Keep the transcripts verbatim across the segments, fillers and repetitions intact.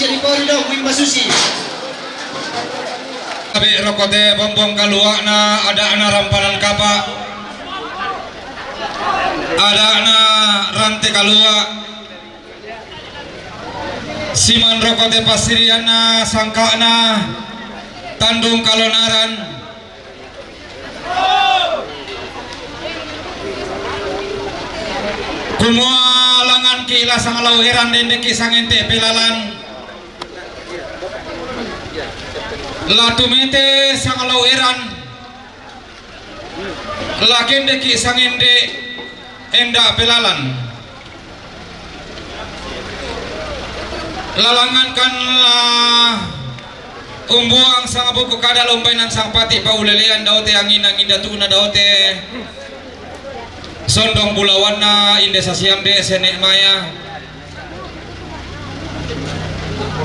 Ripori do muimba susi. Abe' rokote bombong kalua'na, ada'na rampanan kapa', ada'na rante kalua', siman rokote passirianna sangka'na tandung kalonaran. Kumua langanki' la sanglau eran, dendeki' sangente' pelalan. La tumete sanglau eran, la kendeki' sangende' enda' pelalan. Lalangankan la umbuang sangbuku kada, la umbainan sangpati' paulelean daote, angin-angin datu'na daote, sondong bulawanna inde sasiambe' sene' maya.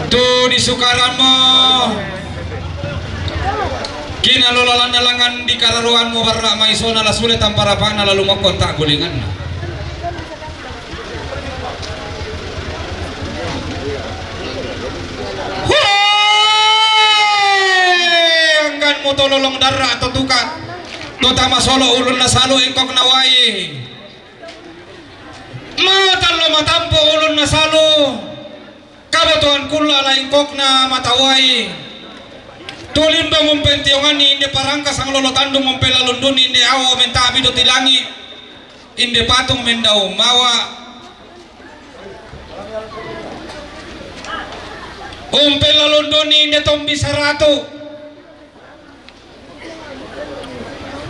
Tu disukaranmo kinalolalanna langan dikararoanmo barra' maisona, la sule tampa rapa'na, la lumokkon ta'gulinganna. Hoe! Anggan mutololong darra' to tuka', to tama solo' ulunna salu engkokna wai. Matallo matampo' ulunna salu, kabotoan kulla' la engkokna mata wai. Tu limbong umpentionganni inde parangka sanglolo tandung, umpelalunduni inde awa menta'bi do tilangi', inde patung mendau mawa. Umpelalunduni inde tombi saratu'.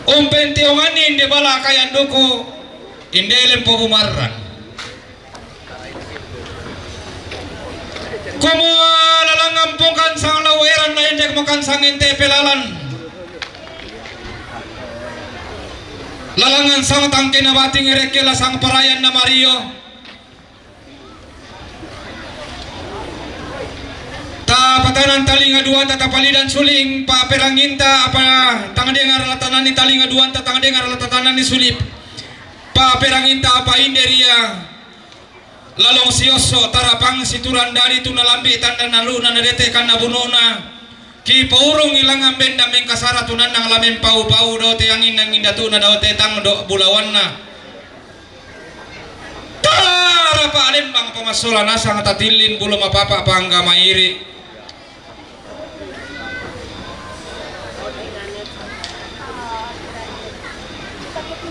Umpentionganni inde bala' kayanduku, inde lempo bumarran. Kumua lalangan pokan sanglau eran, na inde mokan sangente' pelalan. Lalangan sang tangkena bating rekke la sang parayanna mario. Tapatanan talinga duanta, tapalidan suling pa'peranginta, apa tang dengar la tananni talinga duanta, tang dengar la tananni suli' pa'peranginta, apa inde ria lalong siosso' tarapang siturang dadi tu nalambi' tanda nalu'na, nadete' kanna bunu'na. Kipourungi langngan benda mengkasara tu nannang la mempau-pau daote, angin-angin datu'na daote, tang do bulawanna. Tarapa' lembang pamassola nasang, tatillin bulo mapapa' pangga mairi'.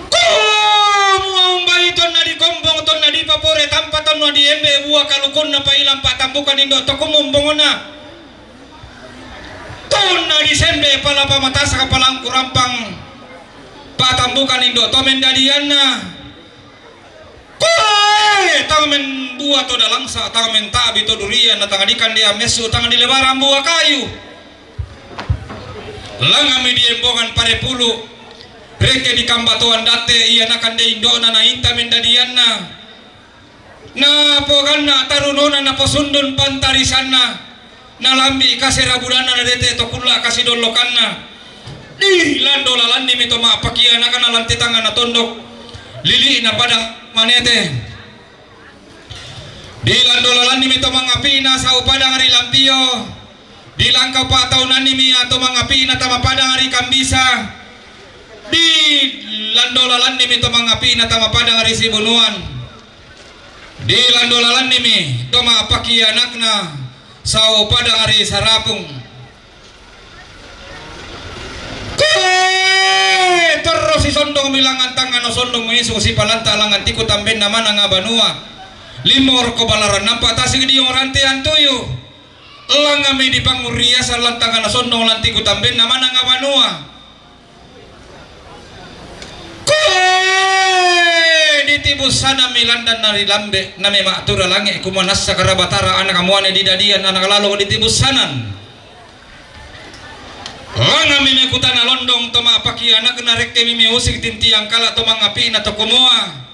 Kumua umbai tonna dikombong, tonna dipapore tampa, tonna diembe bua kalukunna pailang pa'tambukan indo' to kumumbongna. Tonna disembe pala pamatasa' palangku rampang pa'tambukan indo' to mendadianna. Koe! Tang membua to dalangsa, tang menta'bi to durian, na tang dikande amessu, tang dilebarang bua kayu. Langnganmi diembongan pare pulu', rekke dikambatoan datte', ia nakande indo'na, nainta mendadianna. Napoganna tarunona, naposundun pantarisanna. Nalambi' kasera bulanna, nadete' to kulla' kasidollokanna. Dilando lalannimi to ma'pakianakna lan te tangnga na tondok, lili'na padang manete. Dilando lalannimi to mangapi'na sau padang ri Lampio. Dilangkau pa'taunannimi to mangapi'na tama padang ri Kambisa. Dilando lalannimi to mangapi'na tama padang ri Sibunuan. Dilando lalannimi to ma'pakianakna sau padang ri Sarapung. Koe! Torro sisondongmi langngan tangnga, no sondong misu sipalanta langngan tiku tambenna mananga banua. Limmo rokko balaran nampa tasik diong rantean tuyu. Langnganmi dipangurriasa lan tangnga, no sondong lan tiku tambenna mananga banua. Koe! Ditibussanammi landanna ri Lambe', namema'tura langi', kumua nassakara Batara anaka muane didadian anaka lalong ditibussanan. Langnganmi mekutana londong to ma'pakianakna, rekkemi meusik tintiang kala to mangapi'na to kumua.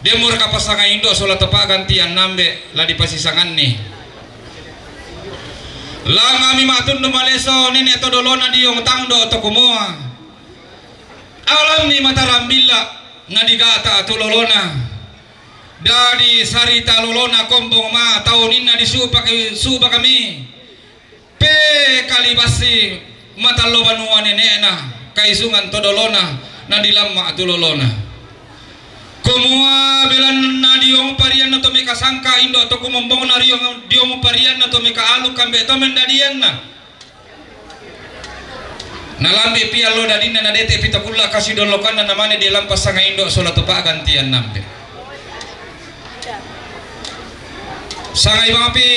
Demmuraka passangai indo' sola to pa'gantian nambe' la dipasisanganni. Langnganmi ma'tundu maleso nene' to dolona diong tangdo' to kumua. Alammi matarambilla' nadigata' tu lolona. Dadi sarita lolona kombong ma tauninna disupaki, supakami pe kalibassi matallo banua nene'na, kaisungan to dolona, nadilamma tu lolona. Kumua belanna diong parianna to meka sangka indo to kumombongna riong, diong parianna to meka alu kambe to mendadianna. Nalambi pi allo dadinna, nadete pi to kulla kasidollokanna, namane dia lampa sanga indo sola to pa'gantian nambe. Sanga imapi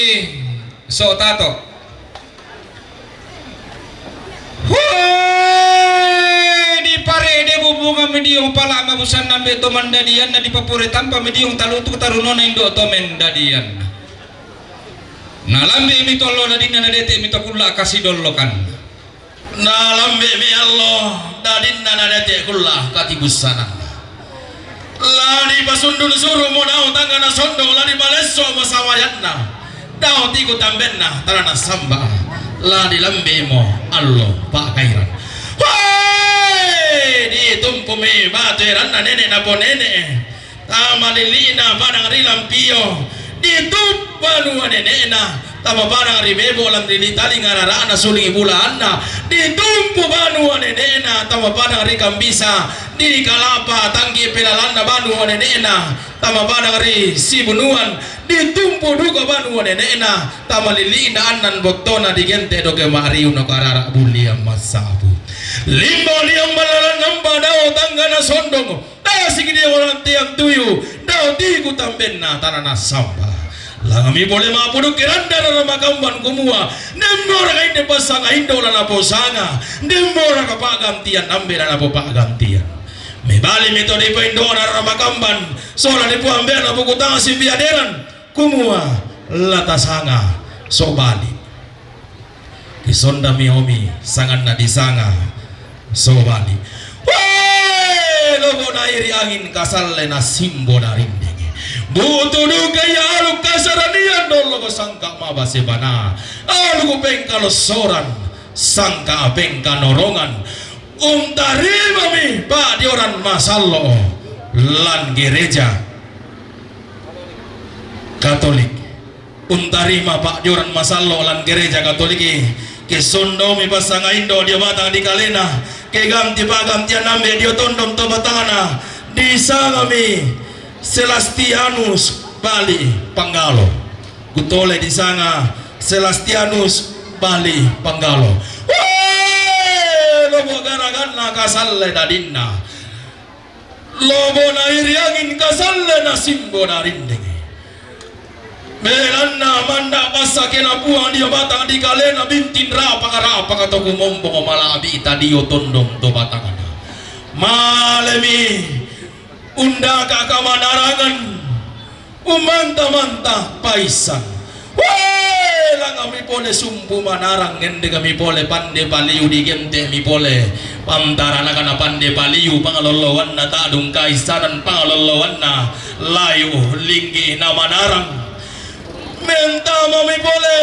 so tato. Hoi, diparede bubunga mediong pala mabusan nambe to mandadianna, dipapure tampa mediong talutuk tarunona indo to mendadianna. Nalambi mi tollo dadinna, nadete mi to kulla kasidollokanna. Nalambi mi allo dadinna, nadete kulla katibussananna. La dipasundun suru mo dao tangngana sondong, la dipalesso mo sawayanna dao tiku tambenna tana nassamba. La dilambimo allo pa'kairan. Hoi! Ditumpumi batu eranna nene napo nene. Tama lili'na padang ri Lampio, ditumpu banua nene'na, tama padang ri Bebo lan ri Litaling arara'na suling bulaanna, ditumpu banua nene'na, tama padang ri Kambisa, di Kalapa tanggi pelalanna banua nene'na, tama padang ri Sibunuan, ditumpu duka banua nene'na, tama lili'na annan bottona, digente doke ma'riu nako arara bulian massapu. Limbo liang ballalan nampa dao tangngana sondong. Tasiki dia orang tiang tuyu, dao tiku tambenna tana nassamba. Langami pole ma'pudukki randa rara makamban kumua, demmoraka inde passanga indo la naposanga, demmoraka pa'gantian ambe la napopa'gantian. Mebali mi to dipaindo rara makamban, sola dipuambeana buku tangsi biaderan, kumua la tasanga so bali. Kisondami omi sanganna disanga so bali. Wee, lobo nairi angin kasalle na simbo na rinding. Bu'tu duka ia alu kasaranian dollo ko sangka mabase bana. Alu ku pengkalossoran sangka pengkanorongan. Untarimami pa'dioran masallo lan gereja Katolik. Untarima pa'dioran masallo lan gereja Katoliki, ke sondomi passanga indo dio batang di kalena, ke ganti pa'gantian ambe dio tondong to batangna, disangami Selastianus Bali Panggalo. Kutole disanga Selastianus Bali Panggalo. Wee, lobo garaganna kasalle dadinna. Lobo nairi angin kasalle na simbo na rinding. Belanna manda' passa ke napuang dio batang di kalena bintin rapaka-rapaka to kumombong mala'bi tadio tondong to batangna. Malemi undaka kamanarangan. Ummanta-manta paissan. Wee, langami pole sumpu manarang, ngendekami pole pande paliu, digentemi pole pantaranakana pande paliu, pangalolloanna ta'dung kaissanan, pangalolloanna layu linggi na manarang. Mentamami pole.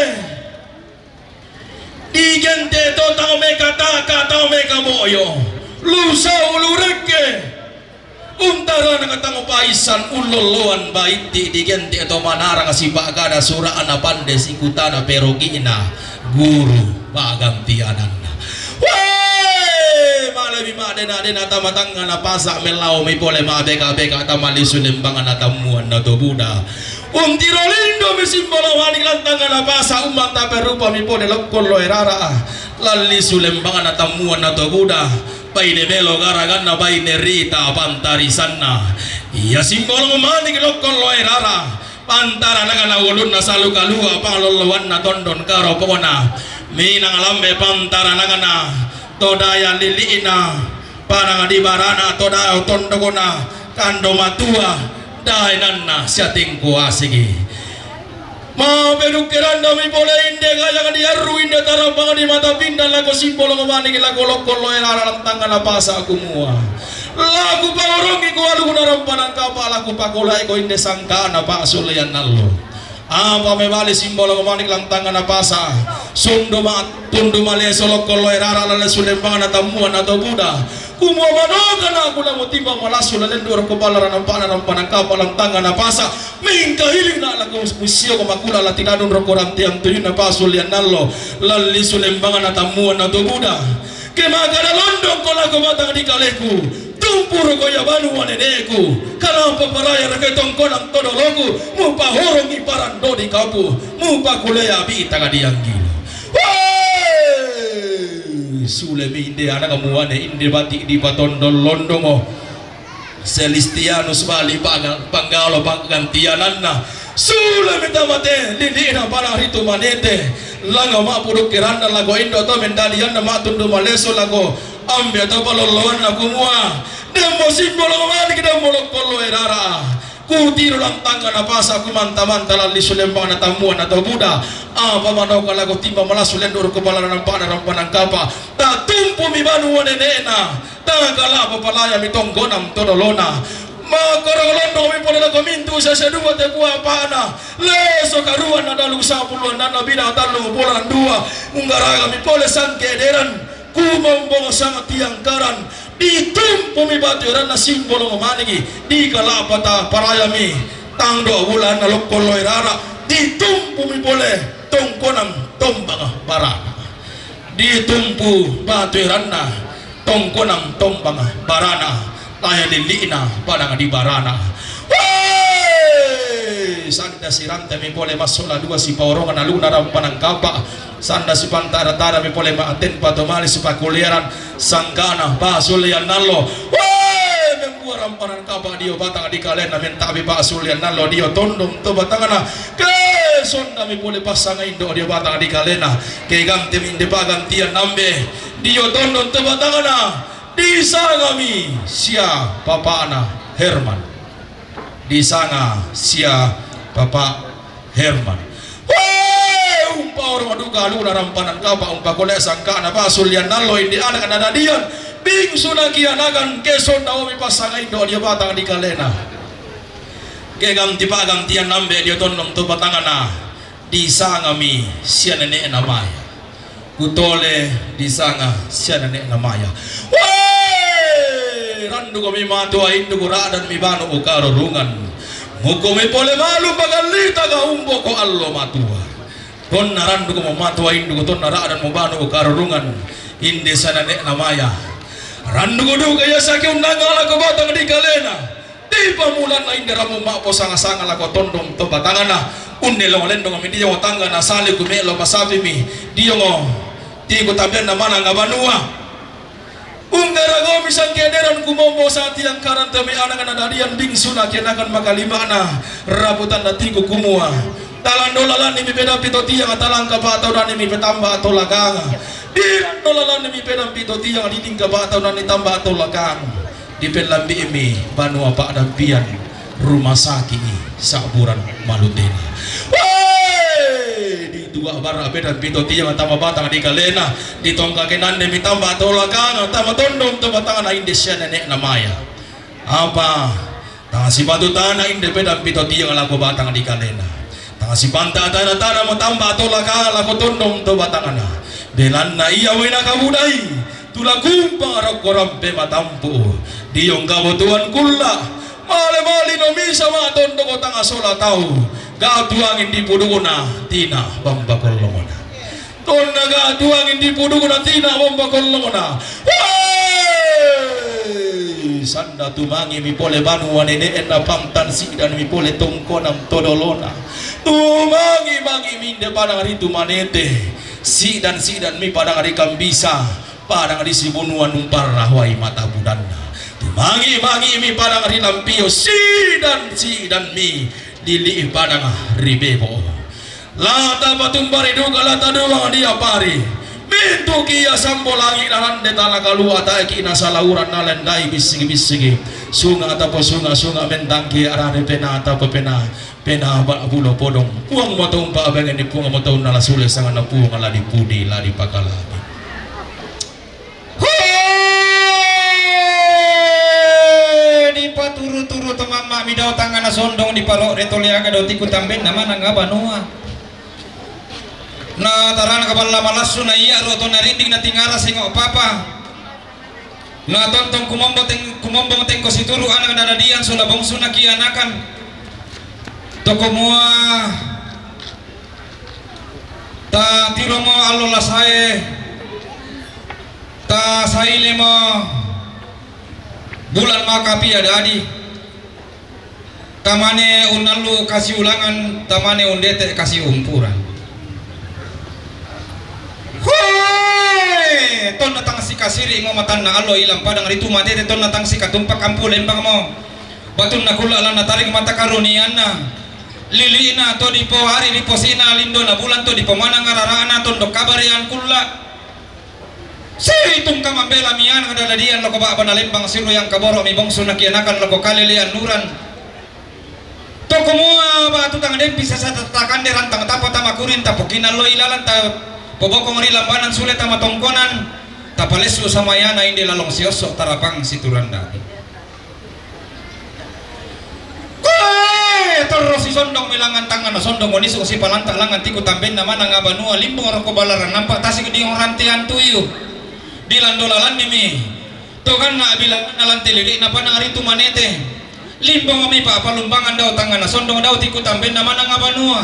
Digente to tau meka taka, tau meka boyo, lusau lurekke. Untaranaka tau paissan ullolloan baitti, digente to manarang sipa'kada sura'na pande sikutana perogi'na guru pa'gantiananna. Wee, malemi ma'dena-dena tama tangngana pasa, mellaomi pole ma'beka-beka tama lisu lembangna tammuanna to buda. Untiro lindomi simbolo mani' lan tangngana pasa, ummanta perupami pole lokkon loe rara', lan lisu lembangna tammuanna to buda, baine melo garaganna baine rita pantarisanna. Ia simbolo mani' lokkon loe rara', pantaranakana ulunna salu kalua, pangalolloanna tondon karopona, minang lambe pantaranakana to daya lili'na, panang di barana to dao tondokona, kando matua, daenanna siatingku asigi. Ma'pedukke randami pole inde gajang diarru, inde tarapang di mata pinna, lako simbolo mani' lako lokkon loe rara' lan tangngana pasa kumua, laku paorongi ko alu narampanan kapa, laku pakolaiko inde sangkana pa'sulean allo. Apa mebali simbolo mani' lan tangngana pasa, sundu ma-, tundu maleso lokkon loe rara' lan lisu lembangna tammuanna to buda, Kumua manoka na kula mutimba malassu la lendu' rokko balla ranampa'na rampanang kapa' lantangngana pasa'. Mingka ilinna lako musio ko makula la tinanung rokko ranteang tuyunna pasulian allo, lalli sulembangna tammuanna to buda. Ke makkada londongko lako batang dikaleku, tumpuroko ia banua nene'ku, kalapa paraya reke tongkonang todoloku, mupahorongi parando di kapu, mupakulea bitanga dianggilo. Woi! Sulemi inde anaka muane, inde bati' dipatondong londongo. Selistianus bali panga-, panggalo panggantiananna. Sulemi tamate, lili'na pada ritu manete. Langa ma'pudukkiranna lako indo' to mendalianna ma'tundu maleso lako ambe to palolloanna kumua, demmo simbolo maniki demmo lokkollo erara. Kutiru lantangngana pasa' kumanta-manta lalli sulembangna tammuanna to buda. Apa manoka lako timba malassu lendu' rokko balla ranampa'na rampanang kapa'. Tatumpumi banua nene'na. Takalapa palayami tongkonang todolona. Makkoro londongmi pole lako mintu' sese dua te pua apa'na. Leso karuanna dalu sapuluanna bina tallu pulana dua. Unggaragami pole sangke ederan. Kumombong sanga tiangkaran, ditumpumi batu eranna simbolong maniki, dikalapa ta parayami tangdo bulanna lokkollo erara, ditumpumi pole tongkonang tombang barana. Ditumpu batu eranna tongkonang tombang barana. Taya lili'na padang di barana. Woi! Sanda sirantemi pole massola dua sipaorongan aluna rampanang kapa'. Sanda sipantara-tarami pole ma'aten patomali sipakuliaran sangkana pasulian allo. Woi! Membua rampanang kapa' dio batang di kalena mentabi pasulian allo dio tondong to batangna. Ke sondami pole passanga indo' dio batang di kalena. Ke gantimi inde pagantian ambe dio tondong to batangna. Disangami sia papa'na Herman. Disanga sia papa' Herman. Woi, umpaoro duka aluna rampanang kapa' umpakole sangkana pasulian allo inde anaka nadadian. Bingsu nakianakan ke sonda omi passanga indo' dio batang di kalena. Ke ganti pagantian ambe dio tondong to batangna. Disangami sia nene'na maya. Kutole disanga sia nene'na maya. Woi! Randukomi matua induku ra'danmi banu ukarurungan. Mukomi pole malu pagallita ka umboko allo matua. Tonna randukomo matua induku tonna ra'danmu banu ukarurungan. Inde sia nene'na maya. Randuko duka ia saki unnanga lako batang di kalena. Tipa mulanna inde rammu ma'po sanga-sanga lako tondong to batangna, unne longo lendong mi dio tangga na saliku me'lo masapimi, diongo tiku tabianna mananga banua. Unggaragomi sangkederan kumombo satiang karantemi anaka nadadian bingsu nakianakan makalima'na raputanna tiku kumua. Talando lalani mi pedampi to tiang talangka pa'taunani mi petamba to lakanga. Dirando lalani mi pedampi to tiang didingka pa'taunani tamba to lakanga. Dipellambi'imi banua pa'dampian rumah sakit Sa'buran Malutena. Woi! Di dua bara beda pito tiang tama batang di kalena, di tongka kenande mi tamba tolakanga tama tondong to batangna inde sia nene'na maya. Apa? Tang sipatu tana inde beda pito tiang lako batang di kalena. Tang sipanta tana-tana mo tamba tolakanga lako tondong to batangna. Belanna ia wena kabudai. Tula kumpang rokko rampe matampu. Diong kabutuhan kulla. Male-male no misa matondoko tanga sola tau. Gatu angin di pudukuna tina bamba kollongona. Tonna gatu angin di pudukuna tina bamba kollongona. Woi! Sanda tumangi mi pole banua nene'na pangtan sidan mi pole tongkonang todolona. Tumangi-mangi mi inde padang ritu manete. Sidan-sidan mi padang rikambisa. Padang ri Sibunuan umparra wai mata budanna. Tumangi-mangi mi padang ri Lampio, sidan-sidan mi lili padang ri Bebo. Lata patumbari duka lata duang dia pari. Mintuki ia sambo langi na lande tala kalua taeki na salauran na lendai bisigi-bisigi. Sunga atapo sunga-sunga mentangki arane pena atapo pena. Pena ba pulo podong. Puang mo taung pa abang ini puang mo taung nala sule sanga na puang la di pudi la di pakala. Hei! Dipaturu-turu to mamma mi dao tangana sondong diparo reto leaga dao tiku tamben nama nanga banua. Na tarana kaballa malassu na iya ro to na rinding na tingara sengo papa. Na tontong kumombong teng-, kumombong tengko situru ana' kadadadian sola bongsu nakianakan. To kumua tatiromo allo lasae, tasailemo bulan maka pia dadi. Tamane unnallu kasiulangan, tamane undete kasiumpuran. Hoe! Tonna tang sikasiri' mo matanna allo ilang padang ritu matete, tonna tang sikatumpak ampu lembang mo. Batunna kulla' lanna tarik mata karunianna. Lili'na to dipoari diposi'na lindona bulan to dipomanang arara'na tondok kabarian kulla'. Siri tungka mambela miana kadadadian loko ba'bana lembang siru yang kaboro mi bongsu nakianakan loko kalelean nuran. To kumua batu tang dempi sasa takande rantang tapa tama kurin tapokina loi lalan ta pobokong ri lambanan sule tama tongkonan tapalessu samayana inde lalong siosso tarapang situranda. Koe! Torro sisondong mi langngan tangngana sondong onisu sipalanta langngan tiku tambenna manang abanua limbong roko balaran nampa tasik diong rantean tuyu. Dilando lalanni mi. Toganna bilanganna lante lili'na padang ritu manete. Limbong mi pa'palumbangan dao tangngana sondong dao tiku tambenna manang abanua.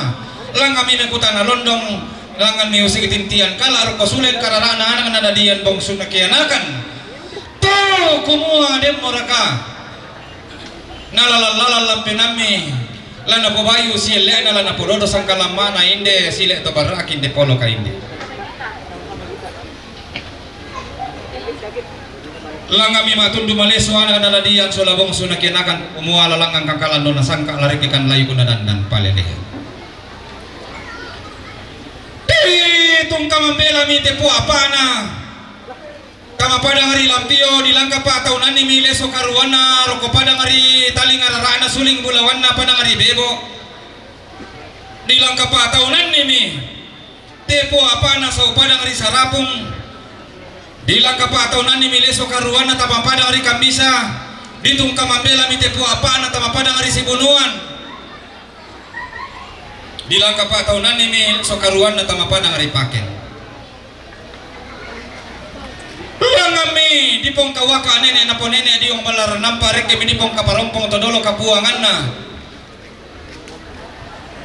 Langngan mi mekutana londong, langngan mi usik tintian kala roko suleng karara'na anak nadadian bongsu nakianakan. To kumua demmoraka? Nalalan-lalan lampenammi, lanapobayu sielle'na lanapododo sangkalamma'na inde sile to barra'ki inde polo ka inde. Langngan mi matundu malesu ana' nadadian sola bongsu nakianakan, kumua lalangngan kakalandona sangka larekkikan layukna dandan palelean. Tungka mambela mi tepo apana. Tama padang ri Lampio, dilangka pa'taunanni mi leso karuanna, roko padang ri taling arara'na suling bulawanna padang ri Bebo. Dilangka pa'taunanni mi tepo apana sau padang ri Sarapung. Dilangka pa'taunanni mi leso karuanna tama padang ri Kambisa. Ditungka mambela mi tepo apana tama padang ri Sibunuan. Dilangka pa'taunanni mi leso karuanna tama padang ri Paken. Langngan mi dipongkawaka nene' naponene' diong balar nampa rekke mi dipongkaparompong to dolo kapuanganna.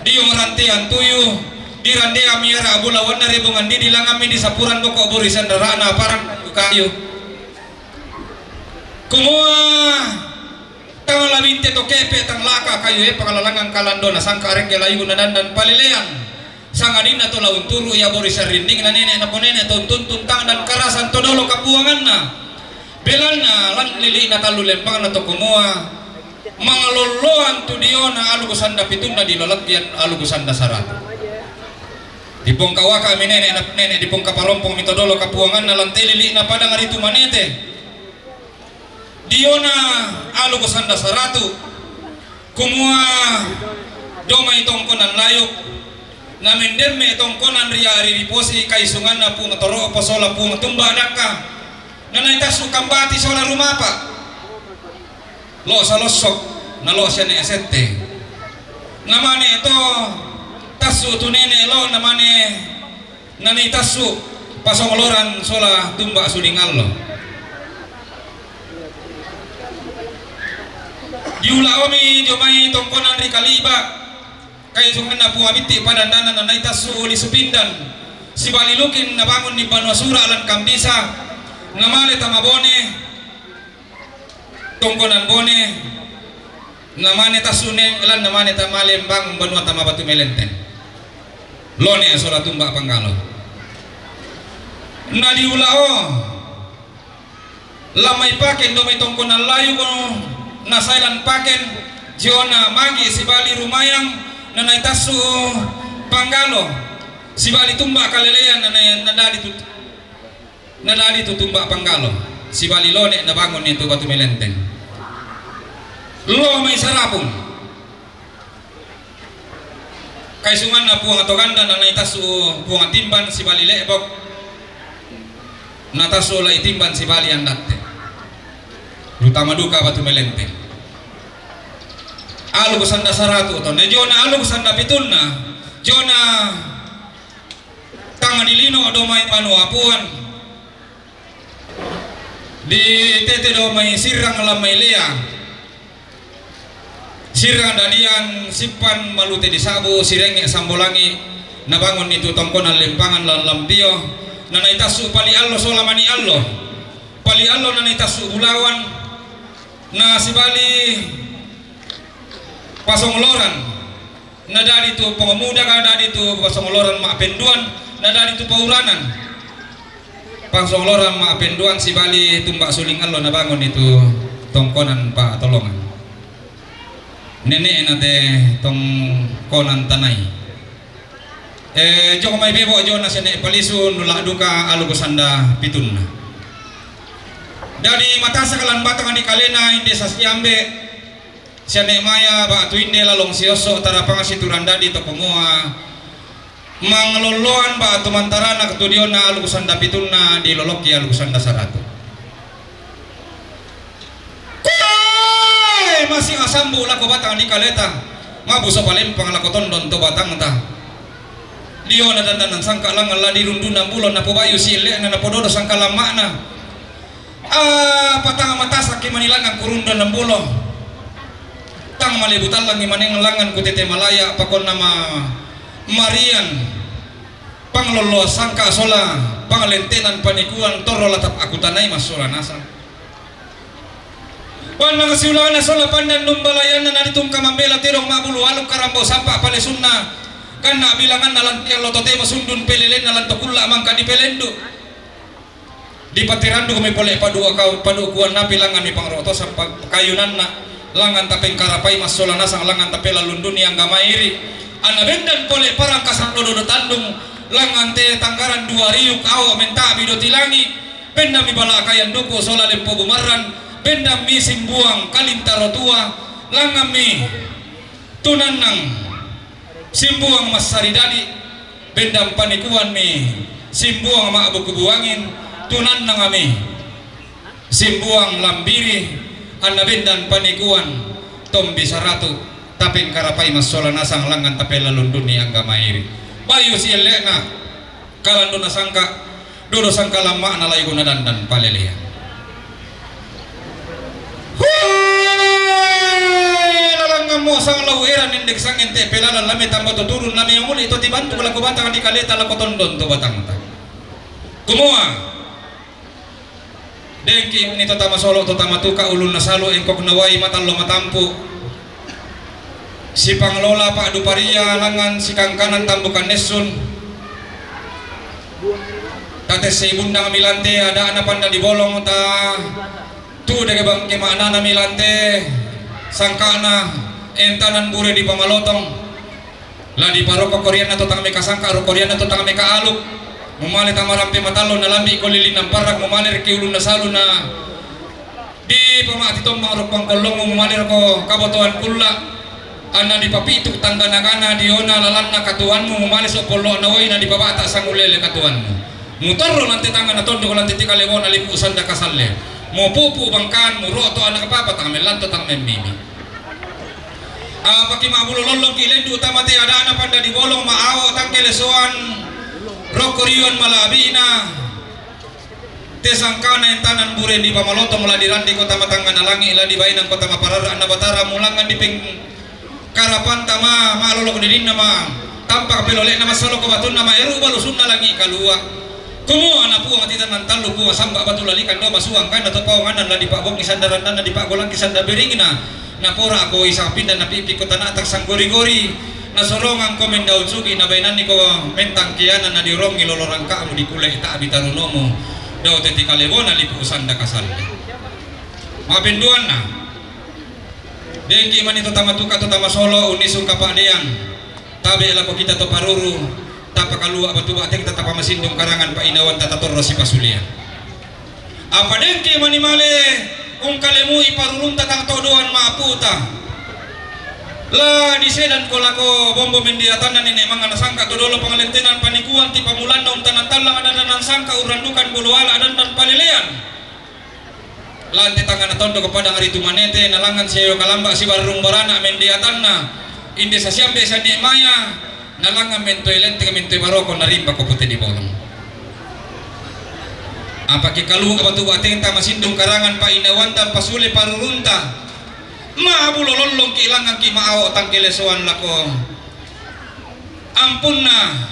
Diong rantean tuyu, dirandean mi ara bulawanna rebongan didi langngan mi disapuran boko borisan rara'na parang kayu. Kumua, tang labinte to kepe tang laka kayu e pangalalangan kalandona sangka rekke layuna dandan palelean. Sangadinna to la unturu' ia borisan rindingna nene' naponene' to untuntun tang dan karasan to dolo kapuanganna. Belanna lan lili'na tallu lembangna to kumua, mangalolloan tu diona aluku sanda pitunna dilolakkian aluku sanda saratu. Dipongkawaka mi nene' naponene' dipongkaparompong mi to dolo kapuanganna lan te lili'na padang ritu manete. Diona aluku sanda saratu, kumua domai tongkonan layuk, namendemme tongkonan ria ri riposi kaisunganna Puang Toro'po sola Puang Tumba Dakka, nanaitassu kambati sola rumapa, lo salossok, na lo siane sette. Namane to tassu tu nene' lo namane nani tassu pasongoloran sola tumba sulingallo. Diula'omi dio mai tongkonan ri Kaliba, kaisunganna Puang Bitti padandanan nanai tassu uli Supindan, sibali lukin nabangunni banua sura' lan Kambisa, namale tama Bone, tongkonan Bone, namane tassu ne lan namane tama lembang banua tama Batu Melenteng. Lone sola tumba panggalo. Na diula'o lamai Paken domai tongkonan layuko nasailan Paken, jiona magi sibali rumayang nanai tassu panggalo, sibali tumba kalelean nanai nadadi tut- Nadadi tu tumba panggalo, sibali lone nabangunni tu Batu Melenteng. Lo mai Sarapung. Kaisunganna Puang Toganda nanai tassu Puang Timban sibali Le'bok. Natassu Lai Timban sibali Andatte. Utama duka Batu Melenteng. Aluku sanda saratu to. Na jiona aluku sanda pitunna. Jiona Tang dilino domai banua Puang. Ditete do mai sirang lan mai lea, sirang dadian, simpan malute di sabu, sirengnge sambolangi, nabangun i tu tongkonan lempangan lan lampio, na naitassu pali allo sola mani allo, pali allo na naitassu bulawan, na sibali pasongoloran, na dadi tu pangomuda, na dadi tu pasongoloran ma'penduan, na dadi tu pauranan. Pasongoloran ma'penduan sibali tumba suling allo nabangun i tu tongkonan Patolongan. Nene'na te tongkonan tanai. E, jong mai bebo jona sene palisu nula duka alu kusanda pitunna. Dadi matasak lan batang di kalena inde sasiambe, siane maya batu inde lalong siosso tarapang siturang dadi to kumua manglolloan batu mantarana ketudiona alu kusanda pitunna di lolokki alu kusanda saratu. Kue masing asambu lako batang di kaleta, mabuso palempang lako tondon to batangta. Liona dandanan sangka langan la dirunduna bulo napobayu si elle'na napododo sangka lamma'na. Ah, patang matasakki mani langan kurundana bulo. Tang malebu tallangi maneng langan kutete malaya pakonna ma marian panglollo sangka sola panglentenan panikuan torro latap akutanai massola nasang. Pannang siulana sola pandan numbalayanna naditungka mambela terong ma'bulu aluk karambau sampa palesunna ganna bilanganna lantian lo totemo sundun pelelenna lanto kulla mangka dipelendu. Dipatirandukmi pole padua kau padukuan napi langan mi pangroto sampa kayunanna langan tapengkarapai massola nasang langan tapela lunduni angga mairi. Anna bendan pole parang kasang dodo tandung langan te tanggaran dua riuk ao mentabi do tilangi. Bendami bala kayan duku sola lempo bumarran, bendami simbuang kalintaro tua, langammi tunannang simbuang massari dadi, bendam panikuanmi simbuang ma'buku buangin, tunannangami simbuang lambiri, anna bendan panikuan tombi saratu, tapengkarapai massola nasang langan tapela lunduni angga mairi. Bayu si elle'na. Kalanduna sangka, dodo sangka lamma'na laiguna dandan palelean. Hui, lalangammo sang lau eran endek sangen te pelalan lame tamba to turun lame muli to tibantu lako batang di kaleta lako tondon to batangta. Kumua, Dengki ni to tama solo to tama tuka ulunna salu engkokna wai matallo matampu. Sipanglola pa'duparia langan sikangkanan tambukan nessun. Tatessei bundang milante ada'na panda di bolong ta tu dege bangke ma'nana milante sangkana entanan bure di pamalotong. La diparokko korianna to tang mekasangka, ro korianna to tang mekaaluk. Mumale tamarampe matallo nalambi ko lilinang parrak, mumale rekki ulunna saluna. Di pamati tommang roppang kollongmu, mumale roko kabotoan kulla. Anna dipapitu tangga nagana diona lalanna katuanmu, mumale soppollo'na wai na dipabata sangulele katuanmu. Mutorro lante tangnga na tondok lante tikalebona lipu sanda kasalle. Mupupu bangkanmu, roto anak papa tang mellanto tang memmimi. Apaki ma'bulo lollongki lendu tama te ada'na panda di bolong ma'awo tangke lesoan rokko rion mala'bi'na te sangkana entanan bure di pamalotong la dirandi kota matangngana langi la dibainang kota mapararra'na batara mulangngan di peng karapanta ma ma'lolok dininna ma tampak pelole'na massaloko batunna ma eru balusunna langi kalua. Kumua na Puang titanan tallu Puang samba batu lalikan do masuang kana to paonganna la dipa'bongi sanda rannanna dipa'golangki sanda beringna. Napora ko isang pinda napipi ko tana'ta sanggori-gori. Nasorongangko mendaun sugi nabainanni ko mentang kiana na dirongi lolo rangka'mu di kule ta'bi tarunomu. Dau teti kalebona lipu sanda kasalle. Mapenduanna. Dengki mani to tama tuka to tama solo unnisung kapa'deang. Tabe lako kita to paruru, tapakalua batu bateng, tatapamasindung karangan pa'inawanta tatorro sipasulian. Apa dengki mani male ungkalemui parurunta tang todoan ma'puta. La disedanko lako bombo mendiatanna nene mangana sangka to dolo pangalentenan panikuan ti pamulanna untanan tallang adadanan sangka urrandukan bolo ala adandan palelean. Lante tangngana tondok padang ritu manete, nalangngan seyo kalamba sibarrung barana mendiatanna, inde sasiambe sani maya, nalangngan mentoi lenteng mentoi baroko narimba ko pute di bolong. Apa ke kaluwa batu batenta masindung karangan pa'inawanta pasule parurunta. Ma'bulo lollongki' langngangki' ma'ao' tangkelesoan lako ampunna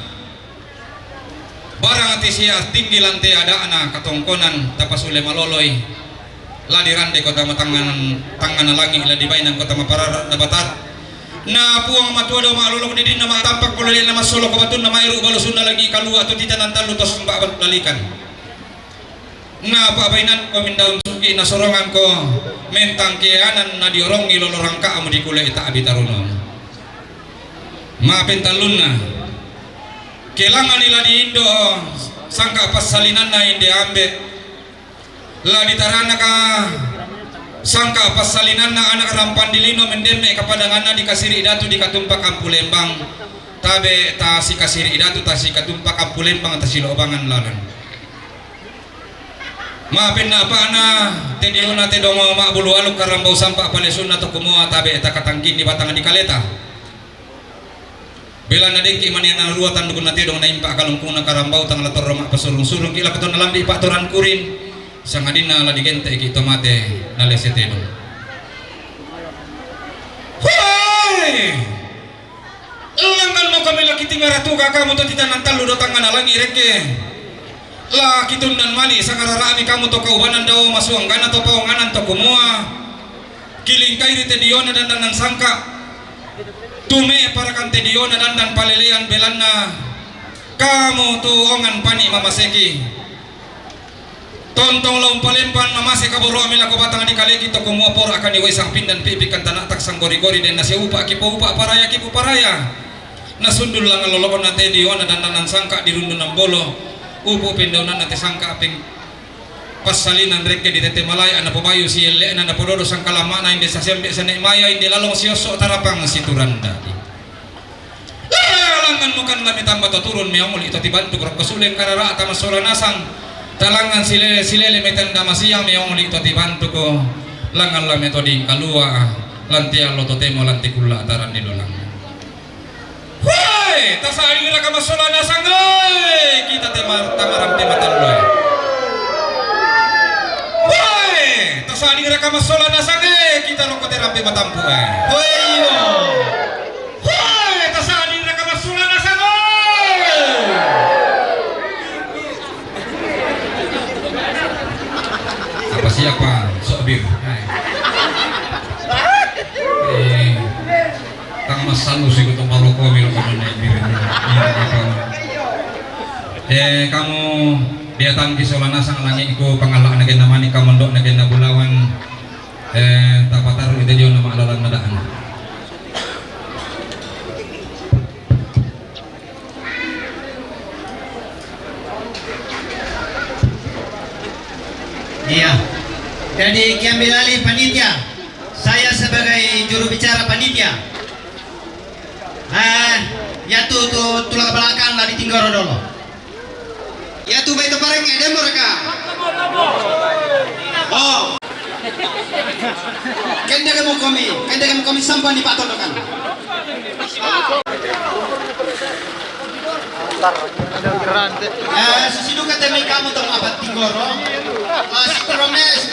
barang ati sia tinggi lante ada'na katongkonan tapasule maloloi. La dirandeko tama tangngan, tangngana langi', la dibainangko tama parara'na batara. Na Puang Matua dao ma'lolong didinna, ma'tampak pole le'na massoloko batunna, maero' balusunna langi' kaluwa tu titanan tallu to sumba' batu lalikan. Na pa'bainanko mindaun suki' nasorongangko mentang keanan na diorongi lolo rangka'mu dikule ta'bi taruno. Ma'pentallunna, kelangani la diindo sangka' passalinanna inde ambe'. La ditaranaka sangka' passalinanna ana' rampang dilino mendemme' kapadanganna dikasiri' datu dikatumpak ampulembang. Tabe' tasikasiri' datu, tasikatumpak ampulembang, tasilo'bangan lalan. Ma'pennapa'na te diona te dongo ma'bulu aluk karambau sampa' palesunna to kumua tabe' takatangkinni batang dikaleta. Belanna dengki' mane narua tandukunna tedong naimpa' kalungkungna karambau tang la torro ma'pasurung-surungki' lako tonna lambi' pa'toran kurin, sangadinna la digente'ki' to mate nalese tedong. Hoi! Langnganmo kami la kitingaratuka kamu to titanan tallu do tangngana langi' rekke. La kitunnan mali' sangarara'mi kamu to kaubanan dao masuanggana to paonganan to kumua, kilingkai ri te diona dandanan sangka'. Tume'parakan te diona dandan palelean belanna kamu tu ongan pani' mamaseki. Tontong la umpalempan mamase kaboro'mi lako batang dikaleki to kumua pora kaniwai sangpindan pi'pikan tana'tak sanggori-gori denna siupa' kipoupa' paraya kipuparaya. Nasundul langngan lolo'na te diona dandanan sangka' dirundunan bolo. Upu' pendaunanna te sangka' peng Passalinan rekke ditete malaya napobayu sielle'na napododo sangkalamma'na inde sasembe sene' maya inde lalong siosso' tarapang situranda. Langnganmu kan la mitamba to turun meong li' to tibantuk rokko suleng karara'ta massola nasang. Talangngan silele-silele metenda masiang meong li' to tibantuk langngan la metoding kalua' lanti allo totemo lanti kulla' taranni dolang. Woi, tasa'dingraka massola nasang, oi, kita te mar-, tamarampe matallu, eh. Woi, tasa'dingraka massola nasang, eh, kita rokko te rampe matampu', eh. Woi, iyo. Woi, tasa'dingraka massola nasang, oi. Apa siapa? Sok bir. Hai. Eh. Tang massalu siku to palokomi lo kono ne birin. Iya, apa? Eh, kamu diatangki sola nasang langi'ku, pangalla'na genna mani, kamondo'na genna bulawan. Eh, tapataru' ite diona ma'lalanna da'na. Iya. Jadi, kiambil alih panitia. Saya sebagai juru bicara panitia. Eh, yatu tu tulang belakang la ditinggoro dolo. Yatu bai to pareng e, demo raka. Oh. Kendega mo komi, kendega mo komi sampan di patondokan. Eh, susiduka temi kamu tong apat tinggoro. Ah, si Rome, si